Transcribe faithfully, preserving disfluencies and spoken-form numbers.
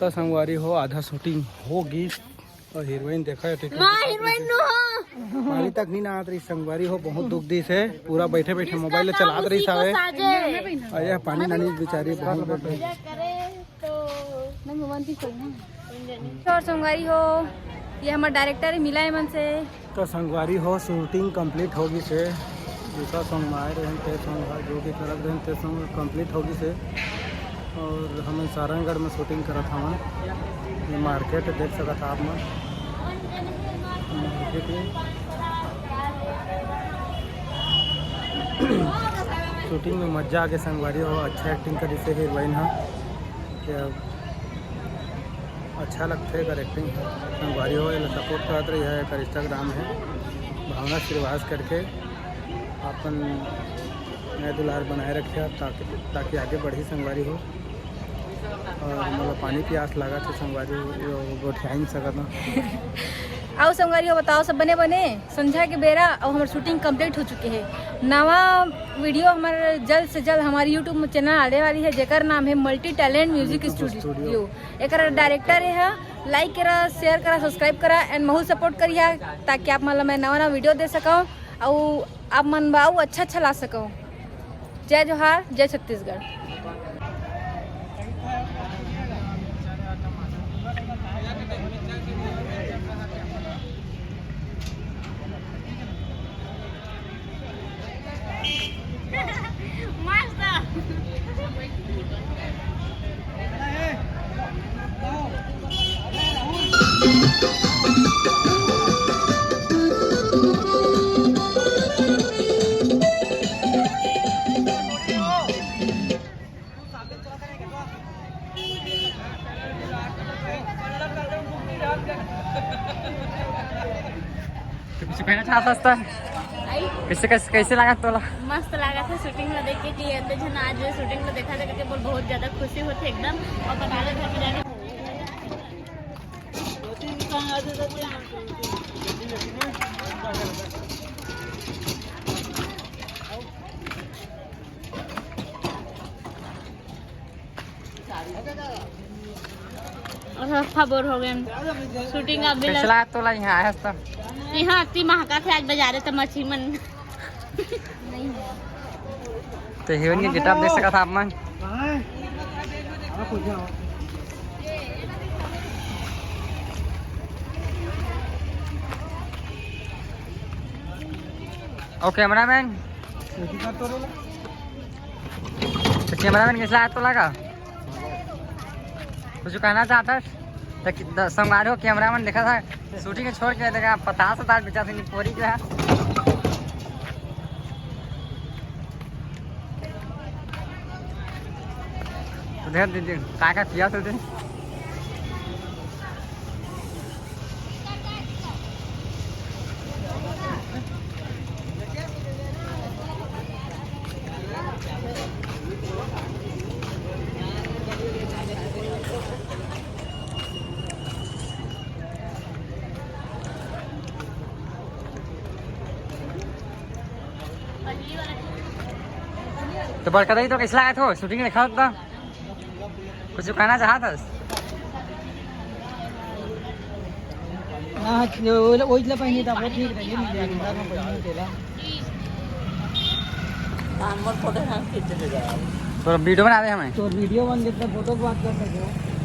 त संगवारी हो, आधा shooting हो गिस। अउ हीरोइन देखा हे, टिकट माँ, हीरोइन नो हो। पानी तक नहीं ना आत रही संगवारी हो, बहुत दुख दिस हे। पूरा बैठे बैठे mobile ला चलात रही सावे। अरे पानी नानी बेचारी बहुत दुख दिस। तो नहीं, वो बनती कोई ना। और संगवारी हो, ये हमर director हे, मिला हे मन से। तो संगवारी हो, shooting complete हो गिस हे। दूसरा song में आए रहे, ते song जो भी करत रहे, ते song complete हो गिस हे। और हमन सारंगढ़ में shooting करत हवन। ये market देख सकत आप मन। Market हे। Shooting में मजा आगे संगवारी हो, अच्छा acting करिस हे हीरोइन हा। ये अच्छा लगथे एकर acting ह। संगवारी हो, एला support करत रहिहा। एकर Instagram हे भावना श्रीवास करके। अपन मया दुलार बनाए रखिहा ताकि, ताकि आगे बढ़ी संगवारी हो। अउ मोला पानी पियास लागत हे संगवारी हो, गोठिया नहीं सकत हँव। अउ संगवारी हो, बताओ सब बने बने? संझा के बेरा अउ हमर shooting complete हो चुके हे। नवा video हमर जल्द से जल्द हमारे YouTube channel आने वाली है, जेकर नाम है Multi Talent Music Studio। एकर director हे, like करा, share करा, subscribe करा and महू support करिहा, ताकि आप मन ला मैं नवा नवा video दे सकौं अउ आप मन बर अउ अच्छा अच्छा ला सकौं। जय जोहार, जय छत्तीसगढ़। मस्त। तो कुछ कहना चाहत हस त? आई? कैसे, कैसे, कैसे लागत तोला? मस्त लागत हे shooting ला देख के कि एते झन आज shooting ला देखत हे करके मोला बहुत ज्यादा खुशी होथे एकदम। अउ पता घर में जाके अउ सस्ता बोर हो गेन। Shooting अब भी कैसे लग- लागत तोला इहाँ आए हस त? इहाँ अति महका थे आज बजारे त मछली मन। तो हीरोइन के getup देख सकत हा आप मन। अउ cameraman, तो cameraman कैसे लागत तोला का? कुछ कहना चाहत हस? त कि-, द-, संगवारी हो, cameraman देखत हे, shooting छोड़ के देखा, पता से तार बेचा से पोरी जो है। तो देख दीदी, का का पिया तो दे। तो बड़का दाई तो कैसे लागत हो shooting देखा होता? कुछ कहना चाहत हस? हाँ, वो, वो इतना पहनी था, वो ठीक था, ये नहीं लिया, अंदर में पहनी तेला। हमर फोटो हम खींच ले जाए। तो video बना दे हमें। तो video बन के तो फोटो बात कर सके हो।